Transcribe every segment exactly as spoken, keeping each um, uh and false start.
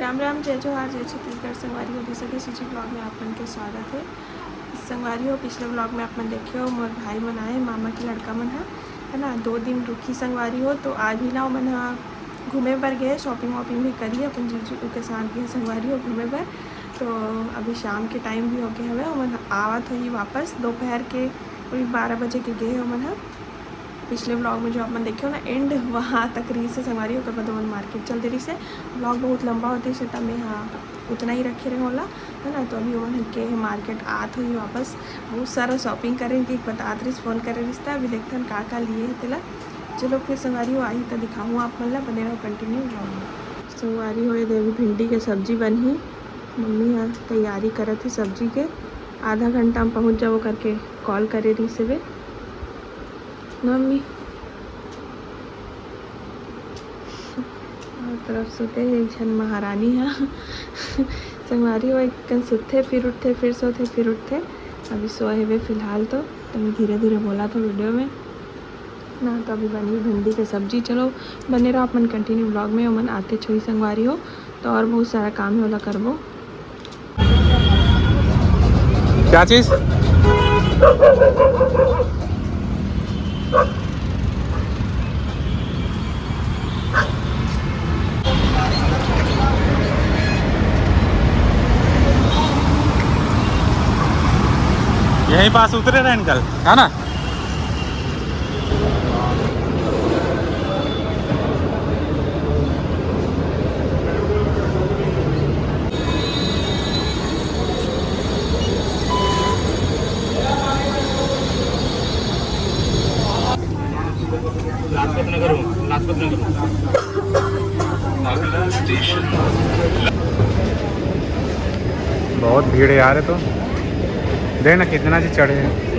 राम राम, जय जोहार, जय छत्तीसगढ़। संगवारी हो, दूसरे के सूची ब्लॉग में आप मन के स्वागत है। संगवारी हो, पिछले ब्लॉग में आप मन देखे हो, मोर भाई मन आए, मामा के लड़का मन ह, है ना, दो दिन रुकी संगवारी हो। तो आज भी ना ओमन ह घूमे बर गए, शॉपिंग वॉपिंग भी करी अपन जीजू के साथ गए संगवारी हो घूमे बर। तो अभी शाम के टाइम भी होके हवे, ओमन आवत होही वापस दोपहर के, वही बारह बजे के गए ओमन ह। पिछले ब्लॉग में जो आप मन देखे हो ना एंड, वहाँ तक रही से संगवारी, ओकर बाद ओमन मार्केट चल दे रही से। ब्लॉग बहुत लंबा होते से तब मैं हाँ उतना ही रखे रहे होला, है ना। तो अभी ओमन के मार्केट आत होही वापस, बहुत सारा शॉपिंग करे के बतात रही, फोन करे रही, अभी देखथन का का लिए है तेला। चलो फिर संगवारी हो आही तो दिखाऊँ आप मन ला, बने रहो कंटिन्यू ब्लॉग में। संगवारी हो, ये दे अभी भिंडी के सब्जी बनही, मम्मी ह तैयारी करत है सब्जी के। आधा घंटा में पहुँच जाओ करके कॉल करे रही से बे। मम्मी, और तरफ सुते हे एक झन महारानी ह। संगवारी हो, एक कन सुतथे, फिर उठथे, फिर सोथे, फिर उठथे। अभी सोए हेबे फिलहाल तो, तो मैं धीरे धीरे बोला था वीडियो में ना। तो अभी बनी भिंडी के सब्जी। चलो बने रहो अपन कंटिन्यू ब्लॉग में, ओमन आते छोई संगवारी हो, तो और बहुत सारा काम है ओला करबो। क्या चीज? यहीं पास उतरे रहे अंकल, है ना? लाजपत नगर हूँ, लाजपत नगर। बहुत भीड़ है यार, ये तो देख ना कितना जी चढ़े हैं।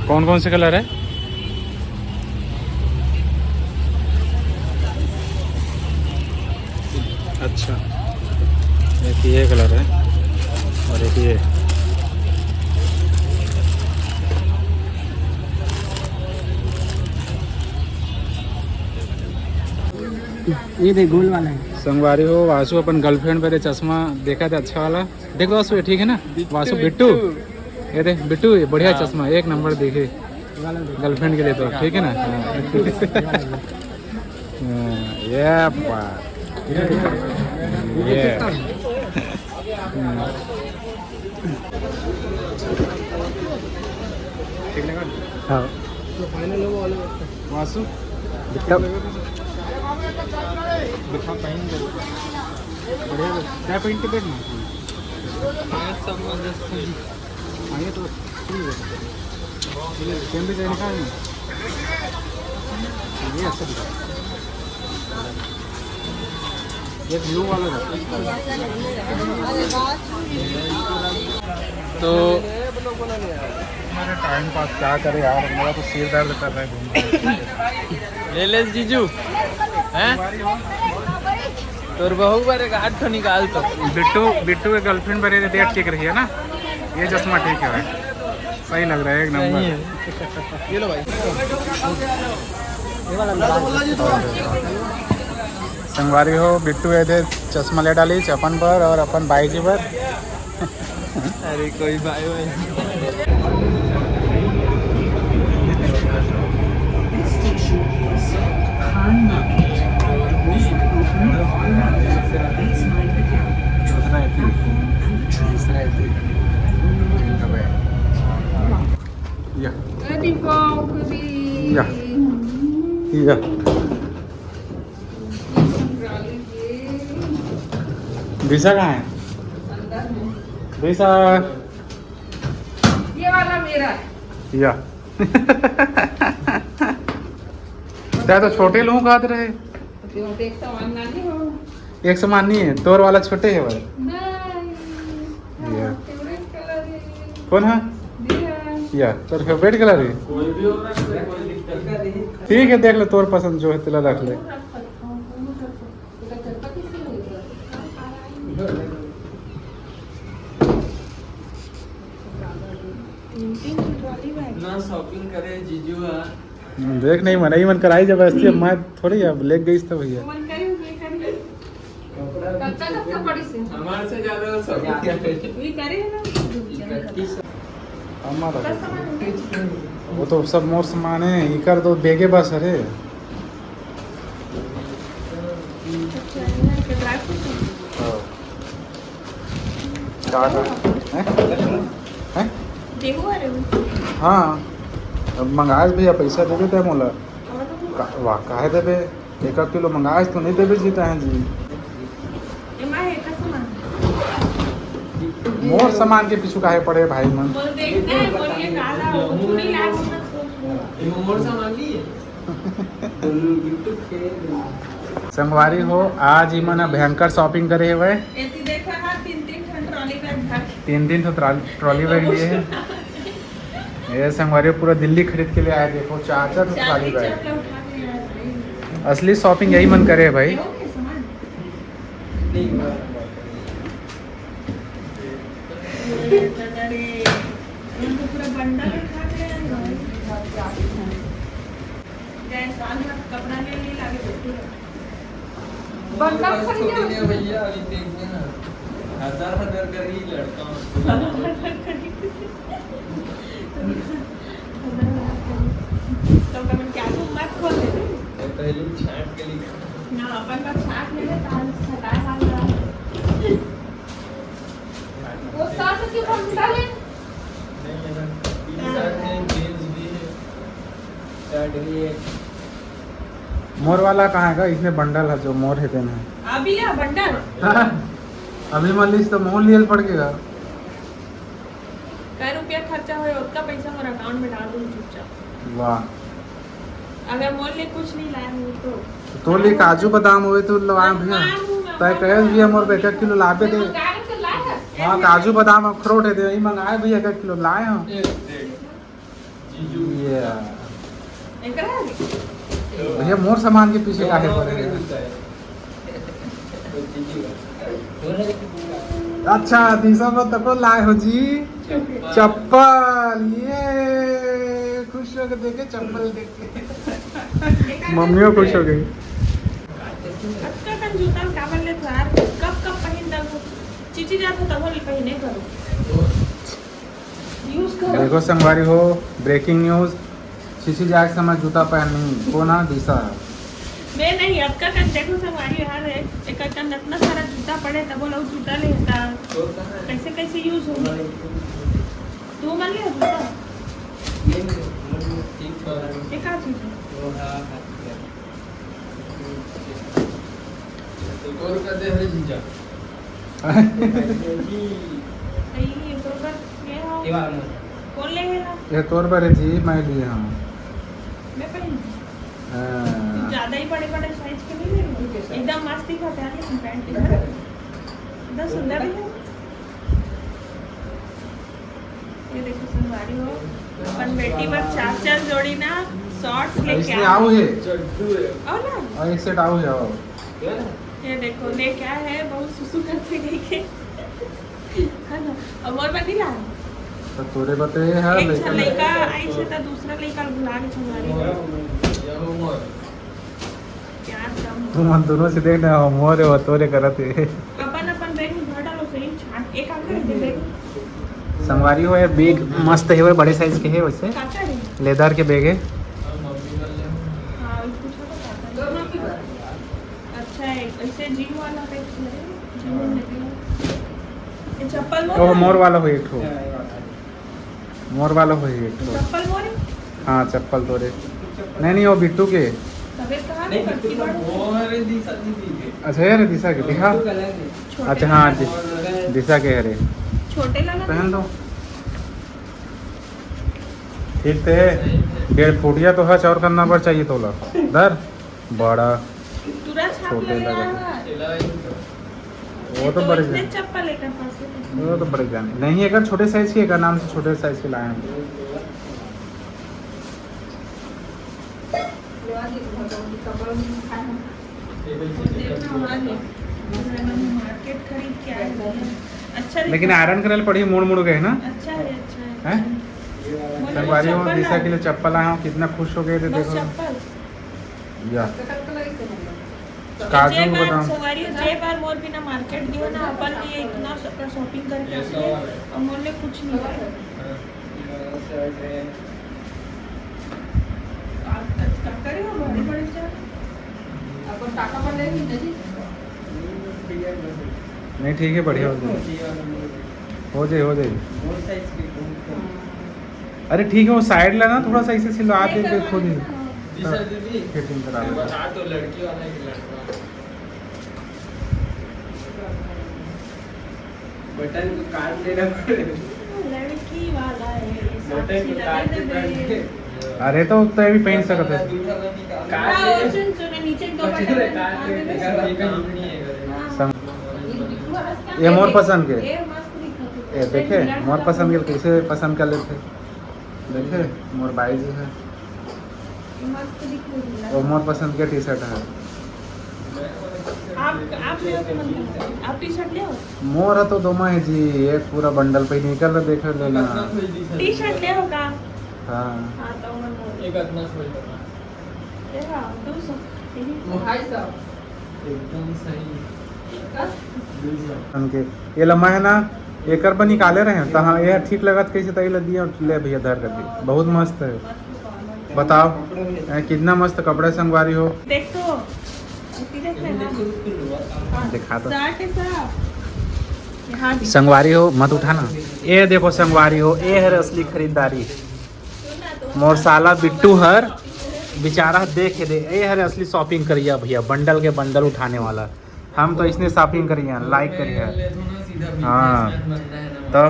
कौन कौन से कलर है? अच्छा, एक ये कलर है और एक ये। ये देख, गोल वाला है। संगवारी हो, वासु अपन गर्लफ्रेंड पे दे चश्मा देखा था, अच्छा वाला। देख वासु, ये ठीक है ना? वासु, बिट्टू। ये देख बिट्टू, ये बढ़िया चश्मा, एक नंबर दिखे। गर्लफ्रेंड के लिए तो ठीक है ना? हाँ, ये बात। ये। हाँ। वासु। दिखा। दिखा, पहन ले। बढ़िया लग-, क्या पहन के बैठना? हाँ, ये तो ठीक है। ये सेम भी देने का है ना? ये अच्छा दिखा। ये ब्लू वाला था। तो हमारा टाइम पास क्या करे यार, मेरा तो सिर दर्द कर रहा है घूम घूम के। ले ले जीजू, हैं? तोर बहू बार एक आठ ठो निकाल तो। बिट्टू, बिट्टू के गर्लफ्रेंड बरे डेट ठीक रही है ना? ये चश्मा ठीक है भाई, सही लग रहा है, एक नंबर। ये लो भाई। संगवारी हो, बिट्टू ये दे चश्मा ले डाली अपन पर और अपन बाई जी पर। अरे कोई भाई भाई। दूसरा है, तीसरा है, तीन। या। या। दिशा कहाँ है? दिशा। ये वाला तेरा। या। तैं तो छोटे लोग कहत रहे। तो एक समान नहीं हो। एक समान नहीं है, तोर वाला छोटे है भाई। नहीं। या। हाँ, favorite colour है। कौन है? दिया। या, तोर favourite colour है। कोई भी हो रहा है, कोई दिक्कत नहीं। ठीक है, देख ले तोर पसंद जो है तेला रख ले। वो रख सकता हूँ, वो रख सकता हूँ। इतना shopping करे जीजू हा। देख नहीं मन, मन कराई जबरदस्ती, अब मैं थोड़ी अब लेके गई तो भैया। मन करी, मैं करी। कब तक, कब तक पड़ी से? हमारे से ज्यादा shopping करे। भी करे है ना। हमारा दस सामान हो गए। वो तो सब मोर सामान है, इकर तो बेगे बस अरे। अच्छा, ये है कि dry fruit है? हाँ। का का? हैं? हैं? गेहूं आ रहे हो? हाँ। अब मंगाए भैया, पैसा दे देते हैं मोला। और तो का, वाह, काहे देबे? एक आध किलो मंगाए तो नहीं देबे जीता है जी। ये माँ है, का सामान? मोर सामान के पीछू काहे पड़े भाई मन? बोल देखना है, बोल ये काला हो, तू नहीं लाया होगा, सोच लो। ये मोर सामान नहीं है। संगवारी हो, आज इमन ह भयंकर shopping करे हवय। एती देखा हा, तीन तीन ठन trolley bag भर। तीन तीन ठो ट्रा-, trolley bag लिए हे। ये संगवारी पूरा दिल्ली खरीद के ले आए, देखो, चार चार ठो trolley bag। चार चार उठा के आए भाई। असली shopping यही मन करे है भाई। ये हो गया सामान? ये दादा रे, ये तो पूरा बंडल उठा के आए भाई। जय साल भर कपड़ा ले ले लागे बैठे रहो। बंडल बस खरीदे छोटी हो। ने भैया, अभी देखते ना, हजार हजार कर ही लड़का हूँ। तो अपन क्या तुम मत खोल दे। ये पहले छाट के लिखा। ना, अपन का छाट ले ले, ताल छटाए वाला। वो साथ की बंडल है। नहीं, ये ना, T-shirt है, jeans भी है, shirt भी है। मोर वाला कहाँ है का? इसने बंडल है जो मोर है तेन है। अभी या बंडल? अभी मलिस तो मोर लिए पड़ गया। कै रुपया खर्चा होए, ओतका पैसा मोर account में डाल दूँ चुपचाप। वाह। अगर मोर ले कुछ नहीं लाए हो तो। तो तोर ले काजू बादाम होए तो लवा भैया। मार दूँ मैं, तय मार कहे दूँ। भैया मोर बेटा किलो लाबे दे। मंगाए तो लाए है। हाँ, काजू बादाम अखरोट है दे, यही मंगाए भैया, एक किलो लाए हम। एक, एक। जीजू। ये। एकरा है? भैया मोर सामान के पीछे काहे पड़े हैं? अच्छा, दिशा को तको लाए हो जी। चप्पल। चप्पल, ये खुश होके देखे, चप्पल देख के। मम्मियों खुश हो गई। अतका कन जूता काबर लेथो यार? कब कब पहिन डरबो? चिची जाथो तभो ले पहिने करो। Use करो। देखो संगवारी हो, breaking news, चिची जाए के समय जूता पहननी, कोन हा? दिशा। मैं नहीं, अतका कन देखो संगवारी यार है, एक कन इतना सारा जूता पड़े, तभो लोग जूता लेता। कैसे कैसे use हो? तू मन ले जूता? ये का चीज है? तो गोल कर दे हरे जीजा। नहीं, ये तो बस ये हो। ये वाला मोर। कौन लेगेला? ये तोर बर है जी, मैं लिए हूँ। मैं पहन। हाँ। ज्यादा ही बड़े बड़े size के नहीं लेंगे। एकदम मस्त दिखाते हैं, लेकिन pant के साथ। एकदम सुंदर दिखाते हैं। ये देखो संगवारी हो, अपन बेटी बर चार चार जोड़ी ना shorts लेके इसमें आए। आऊ है। और ना? और एक set आऊ है, और। ये देखो, लेके आए हैं, बहुत सुसु करके गई के। है ना? अब और बात नहीं ला। तो तोरे बते है, एक लइका लइका आई से तो दूसरा लइका भुला के संगवारी हो। प्यार कम हो। तुम हम दोनों से देखना, हम मोरे और तोरे करत है। अपन अपन bag में भर डालो, सही छाट, एक आंकड़ दे bag। संगवारी हो, ये bag मस्त है, बड़े size के है वैसे। काका रे? Leather के bag है। हाँ, कुछ तो काका। दोनों की बात। अच्छा है, ऐसे gym वाला type से है, gym में लगे हो। ये चप्पल वो ओह, ना? मोर वाला हो एक ठो। मोर वाला होही एक ठो। चप्पल मोरे? हाँ, चप्पल तोरे। नहीं, नहीं, वो बिट्टू के। तबीयत कहाँ नहीं, है? बिट्टू का वो है रे, दिशा दीदी के। अच्छा, ये रे दिशा के, दिखा। बिट्टू का अलग है। छोटे अच्छा, हाँ, वाला। दि-, दिशा के है रे। छोटे वाला पहन दो। ठीक थे। डेढ़ फुटिया तो हच, और करना पर चाहिए तोला। धर, बड़ा। पूरा छाप छोटे ले लगा। यार। वो तो बड़े इसने जान। चप्पल लेकर पास में। वो तो बड़े जान। नहीं, एक छोटे साइज के, एक नाम से छोटे साइज के लाए हैं। मार्केट खरीद के आए हैं। अच्छा लेकिन दिखा। आयरन करे ल पड़ी, मुड़ मुड़ गए ना। अच्छा है, अच्छा है, हैं? अच्छा है। बोलो, संगवारी हो, चप्पल दिशा लाओ। के लिए चप्पल लाया हूँ, कितना खुश हो गए थे, बस देखो। चप्पल। या। काजू, जे बार बादाम। संगवारी हो, जे बार मोर बिना मार्केट दियो ना, अपन लिए इतना स-, शॉपिंग करके आते हैं और मोर लिए कुछ नहीं लाए। नहीं, ठीक है, बढ़िया हो जाए। हो जाए, हो जाए। अरे ठीक है, वो साइड लेना थोड़ा सा, इसे सिलवा दे के खुद ही। फिटिंग करा लेना। बटन को काट देना पड़ेगा। लड़की वाला है, ये बटन को काट के पहन के। अरे तो, तो ये भी पहन सकत है। हाँ, सुन, सुन, नीचे दो बटन काट के। हाँ। ये मोर पसंद के। ये मस्त दिखत है। ये देखे, मोर पसंद के, कैसे पसंद कर लेते। देखे, मोर बाई जी है। मस्त दिख रही है। वो मोर पसंद के टी शर्ट है। आप, आप ले आओ तो मन करता है। आप टी शर्ट ले आओ। मोर तो दो माह है जी, एक पूरा बंडल पे निकल रहा, देख लेना। टी शर्ट ले आओ का? हाँ। हाँ, तो मन बोल। एक आत्मा छोड़ देना। देखा, दो सौ। यही तो। ढाई सौ। एकदम सही। का? बिल्कुल। हमके ये लम्बा है ना, एकर पर निकाले रहे हैं, तो हाँ, ये ठीक लगत कैसे, तई ला दिया, ले भैया, धर कर दी, बहुत मस्त है। बताओ, ए, कितना मस्त कपड़ा संगवारी हो। देख तो, ऐसी देख लेना। दिखा दो। शर्ट है सब। यहाँ भी। संगवारी हो, मत उठाना। ये देखो संगवारी हो, ये है असली खरीदारी। मोर साला बिट्टू हर बेचारा देख दे, ये हर असली शॉपिंग करिया भैया, बंडल के बंडल उठाने वाला। हम तो इसने शॉपिंग करिया, लाइक करिया। हाँ, तो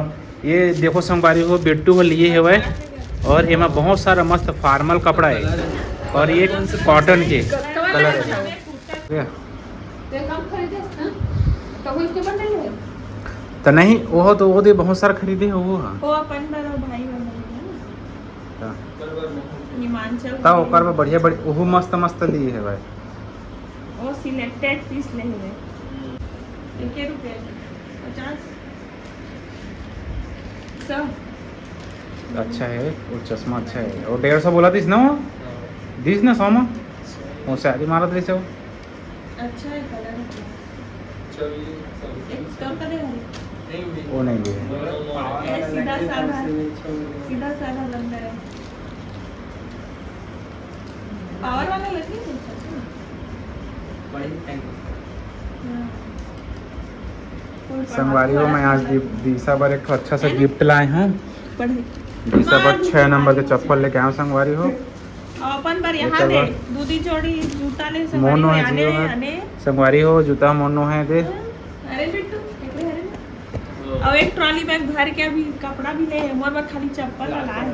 ये देखो संगवारी हो, बिट्टू हो लिए हवय और एमा बहुत सारा मस्त फॉर्मल कपड़ा है और ये कॉटन के कलर है। तो हम खरीदे ना, तो वो इसके बंडल है। तो नहीं, वो तो वो दे बहुत सारा खरीदे हो वो, हाँ। वो अपन बर और भाई बर बने ना। हाँ। हिमाचल ता ओकर बर बढ़िया बढ़िया, ओहू मस्त मस्त लिए है भाई। वो सिलेक्टेड पीस ले है। एक रुपया? पचास। सौ। अच्छा है, वो चश्मा अच्छा है। वो डेढ़ सौ बोला थीस ना वो? दीस ना सौ में? वो शायरी मारत रही से वो। अच्छा है कलर। चलिए, चलिए। एक स्टॉल का दे हमें। नहीं, नहीं। वो नहीं है। ये सीधा साधा, सीधा साधा बंदा है। पावर वाला लग नहीं है? बड़ी थैंक यू। हाँ। संगवारी हो, मैं आज दी-, दिशा बर एक ठो अच्छा सा है ना? गिफ्ट लाए हूँ। पढ़े। दिशा बर हाँ, छः नंबर के चप्पल लेके आया हूँ संगवारी हो। अपन बर यहाँ एकर दे, बर दू दी जोड़ी जूता ले संगवारी मोनो हो, है आने जियो रे, है। आने। संगवारी हो, जूता मोनो है दे। अरे बिट्टू, एकरे हरे ना। और एक ट्रॉली बैग भर के अभी कपड़ा भी ले, मोर बर खाली चप्पल वाला है।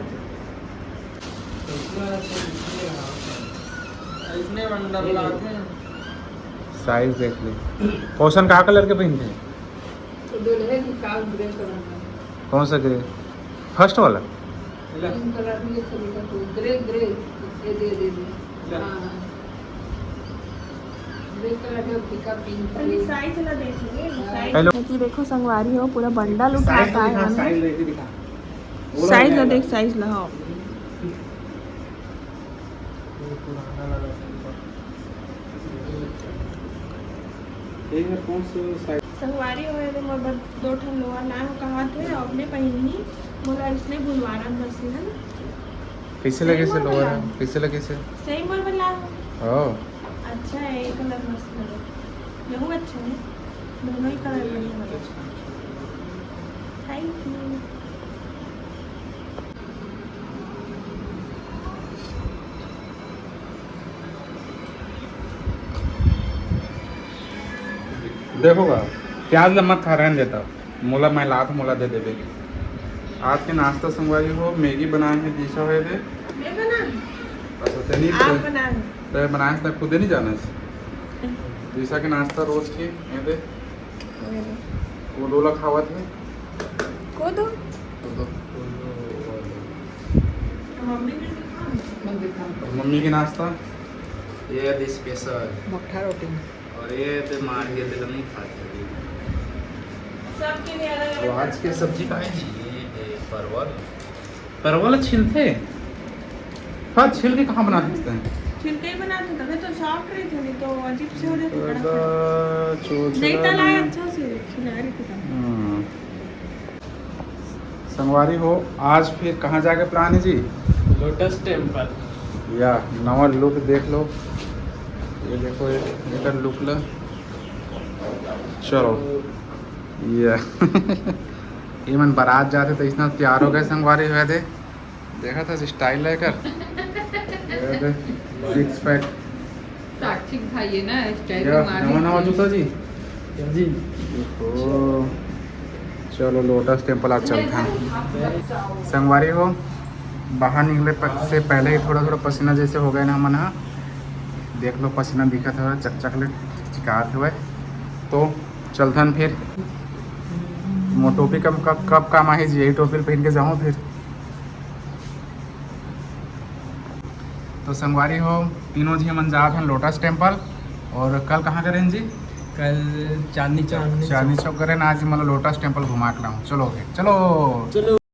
इसने बंडल लाते हैं। साइज देख ले। कौशन का कलर के पहनते हैं? तो दुल्हन का ग्रे कलर का। कौन सा ग्रे? फर्स्ट वाला? ग्रीन कलर भी अच्छा दिखा तो, ग्रे, ग्रे, ये दे, दे, दे। हाँ। ग्रे कलर है, फीका पिंक अरे, है। साइज ला देख ले, हाँ। साइज। हेलो। कि देखो संगवारी हो, पूरा बंडल उठा के आए हैं। साइज देख, साइज ला, हाँ। ये पुराना वाला था। ये है कौन सा साइज? संगवारी हो, ये मोर बर दो ठन लोअर लाए हो, कहा थे अपने पहनही, मोला इसने बुलवाना बस है ना। कैसे लगे से लोअर है? कैसे लगे से? सही मोर बर लाए हो। हाँ। अच्छा है, ये कलर मस्त लगे। यहू अच्छा है, दोनों ही कलर बढ़िया लगे। Thank you. देखो बा, प्याज ला मत खा, रहन देता। मोला मैं लात, मोला दे देबे। आज के नाश्ता संगवारी हो, मैगी बनाए हे दिशा हे दे। मैं बनाए? अच्छा, ते नहीं आप बनाए? ते बनाए त खुदे नहीं जाने। दिशा के नाश्ता रोज के ये दे। वो डोला खावत हे। कोदो? कोदो। मम्मी ने भी खाना। मम्मी के नाश्ता ये दे स्पेशल। मट्ठा रोटी। और ये तो मार के तो नहीं खाते। सबके लिए अलग तो अलग। आज के सब्जी का है जी? ये है परवल। परवल छिलते? हाँ, छिल के कहाँ बना सकते हैं? छिलके ही बनाते, तभी तो सॉफ्ट रहते, नहीं तो अजीब से हो जाते। कड़क। दादा, चोचला नहीं, तला है ना। अच्छा से, छिला रही थी तब। हम्म। संगवारी हो, आज फिर कहाँ जाके प्लान है जी? Lotus temple. या नवा लुक देख लो, ये देखो, ये एकर लुक ला। चलो, ये ये मन बारात जाते तो इसना तैयार हो गए संगवारी हुए थे। देखा था स्टाइल लेकर, सिक्स पैक। साक्षी भाई है ना, स्टाइल या मार नवा नवा जूता जी। जी। ओ, चलो लोटस टेम्पल आज चलते हैं। संगवारी हो, बाहर निकले प- से पहले ही थोड़ा थोड़ा पसीना जैसे हो गए ना हमन हा। देख लो, पसीना दिखत हवे, चकचक ले चिकात हवे। तो चलथन फिर। मो टोपी कब कब कब काम आही जी? यही टोपी पहन के जाऊँ फिर। तो संगवारी हो, तीनों जी हमन जात हन लोटस टेम्पल। और कल कहाँ करें जी? कल चांदनी चौक। चांदनी चौक करें ना, आज मतलब लोटस टेम्पल घुमा के लाऊं। चलो फिर, चलो। चलो।